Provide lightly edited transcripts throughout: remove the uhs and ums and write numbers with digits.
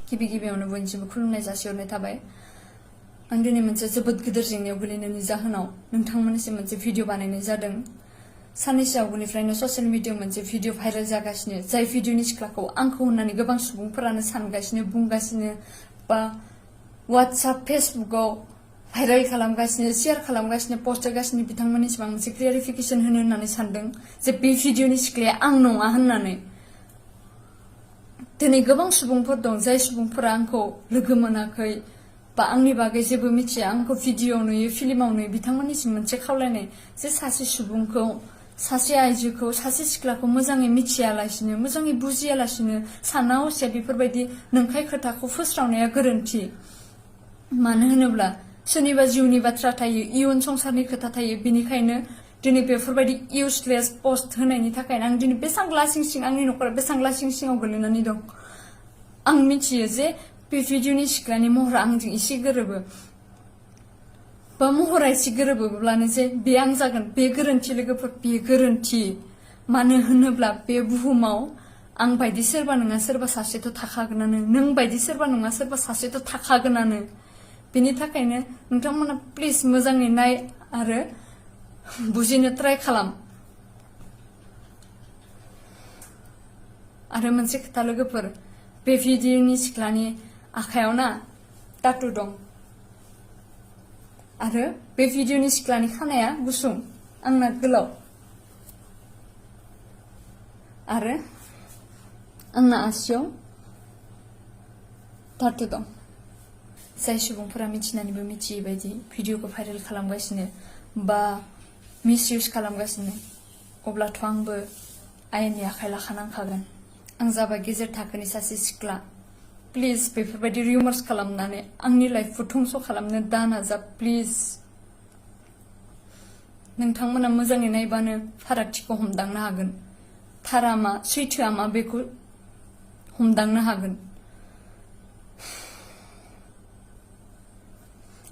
गिबियावनो बयनिसिमबो खुलुमनाय जासिहरनाय थाबाय। आं दिनै मोनसे जोबोद गिदिर जेंनायाव गोलैनायनि जाहोनाव नोंथांमोननिसिम मोनसे भिडिअ बानायनाय जादों। साननैसो आवगोलनिफ्रायनो ससियेल मिडियायाव मोनसे भिडिअ भाइरेल जागासिनो, जाय भिडिअनि सिख्लाखौ आंखौ होननानै गोबां सुबुंफोरानो सानगासिनो, बुंगासिनो बा WhatsApp, फेसबुकआव भाइरेल खालामगासिनो, शेयार खालामगासिनो, पस्ट होगासिनो। बिथांमोननिसिम आं मोनसे क्लियारिफिकेसन होनो होननानै सानदों जे बे भिडिअनि सिख्लाया आं नङा होननानै। दिनै गोबां सुबुंफोर दं जाय सुबुंफोरा आंखौ लोगो मोनाखै बा आंनि बागै जेबो मिथिया, आंखौ भिडिअ नुयो, फिल्माव नुयो। बिथांमोननिसिम मोनसे खावलायनाय जे सासे सुबुंखौ, सासे आइजोखौ, सासे सिख्लाखौ मोजाङै मिथियालासिनो, मोजाङै बुजियालासिनो, साना हसिया बेफोरबायदि नंखाय खोथाखौ फोस्रावनाया गोरोन्थि। मानो होनोब्ला सोरनिबा जिउनि बाथ्रा थायो, इयुन संसारनि खोथा थायो। बेनिखायनो दिनै बेफोरबायदि इउजलेस पस्ट होनायनि थाखायनो आं दिनै बेसां लासिं सिं, आंनि नखरा बेसां लासिं सिङाव गोलैनानै दं। आं मिथियो जे बे भिडिअनि सिख्लानि महरा आंजों एसे गोरोबो, बा महरा एसे गोरोबोब्लानो जे बे आं जागोन, बे गोरोन्थि लोगोफोर, बे गोरोन्थि। मानो होनोब्ला बे बुहुमाव आं बायदि सोरबा नङा सोरबा सासेथ' थाखागोनानो, नों बायदि सोरबा नङा सोरबा सासेथ' थाखागोनानो। बेनि थाखायनो नोंथांमोना प्लिज मोजाङै नाय आरो बुजिनो ट्राइ खालाम। आरो मोनसे खोथा लोगोफोर, बे भिडिअनि सिख्लानि आखायाव ना टाटु दं, आरो बे भिडिअनि सिख्लानि खानाया गुसुं, आंना गोलाव, आरो आंना आसियाव टाटु दं। जाय सुबुंफोरा मिथिनानैबो मिथियै बायदि भिडिअखौ भाइरेल खालामगासिनो बा मिसइउज खालामगासिनो, अब्लाथ' आंबो आयेननि आखाइ लाखानांखागोन। आं जाबाय गेजेर थाखोनि सासे सिख्ला। प्लिज बेफोरबायदि रिउमार्स खालामनानै आंनि लाइफखौ धंस' खालामनो दा नाजा प्लिज। नोंथांमोना मोजाङै नायबानो फारागथिखौ हमदांनो हागोन। थारा मा, सैथोआ मा बेखौ हमदांनो हागोन।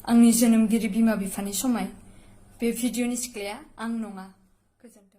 आंनि जोनोमगिरि बिमा बिफानि समाय बे भिडिअनि सिख्लाया आं नङा। गोजोन्थों।